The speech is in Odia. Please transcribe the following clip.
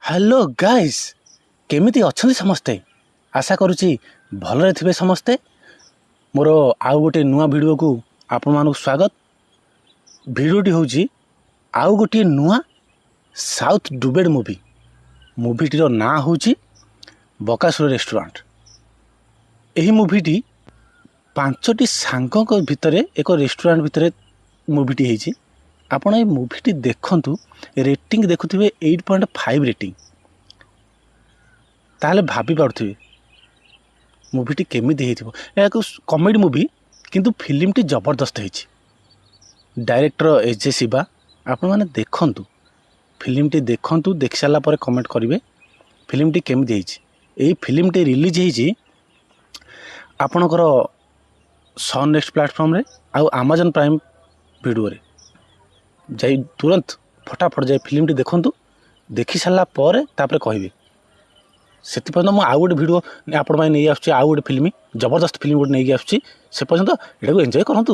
ହ୍ୟାଲୋ ଗାଇସ୍, କେମିତି ଅଛନ୍ତି ସମସ୍ତେ? ଆଶା କରୁଛି ଭଲରେ ଥିବେ ସମସ୍ତେ। ମୋର ଆଉ ଗୋଟେ ନୂଆ ଭିଡ଼ିଓକୁ ଆପଣମାନଙ୍କୁ ସ୍ୱାଗତ। ଭିଡ଼ିଓଟି ହେଉଛି ଆଉ ଗୋଟିଏ ନୂଆ ସାଉଥ୍ ଡୁବେଡ଼ ମୁଭି। ମୁଭିଟିର ନାଁ ହେଉଛି ବକାସୁର ରେଷ୍ଟୁରାଣ୍ଟ। ଏହି ମୁଭିଟି ପାଞ୍ଚଟି ସାଙ୍ଗଙ୍କ ଭିତରେ ଏକ ରେଷ୍ଟୁରାଣ୍ଟ ଭିତରେ ମୁଭିଟି ହେଇଛି। ଆପଣ ଏଇ ମୁଭିଟି ଦେଖନ୍ତୁ। ରେଟିଂ ଦେଖୁଥିବେ, 8.5 ରେଟିଂ। ତାହେଲେ ଭାବି ପାରୁଥିବେ ମୁଭିଟି କେମିତି ହେଇଥିବ। ଏହା ଏକ କମେଡ଼ି ମୁଭି, କିନ୍ତୁ ଫିଲ୍ମଟି ଜବରଦସ୍ତ ହେଇଛି। Director S J Shiva. ଆପଣମାନେ ଦେଖନ୍ତୁ, ଫିଲ୍ମଟି ଦେଖନ୍ତୁ। ଦେଖି ସାରିଲା ପରେ କମେଣ୍ଟ କରିବେ ଫିଲ୍ମଟି କେମିତି ହେଇଛି। ଏଇ ଫିଲ୍ମଟି ରିଲିଜ୍ ହେଇଛି ଆପଣଙ୍କର ସନ୍ ନେକ୍ସଟ ପ୍ଲାଟଫର୍ମରେ ଆଉ ଆମାଜନ୍ ପ୍ରାଇମ୍ ଭିଡ଼ିଓରେ। ଯାଇ ତୁରନ୍ତ ଫଟାଫଟ ଯାଇ ଫିଲ୍ମଟି ଦେଖନ୍ତୁ। ଦେଖି ସାରିଲା ପରେ ତାପରେ କହିବେ। ସେଥିପର୍ଯ୍ୟନ୍ତ ମୁଁ ଆଉ ଗୋଟେ ଭିଡ଼ିଓ ଆପଣ ପାଇଁ ନେଇ ଆସୁଛି। ଆଉ ଗୋଟେ ଫିଲ୍ମ, ଜବରଦସ୍ତ ଫିଲ୍ମ ଗୋଟେ ନେଇକି ଆସୁଛି। ସେ ପର୍ଯ୍ୟନ୍ତ ଏଟାକୁ ଏନ୍ଜୟ କରନ୍ତୁ।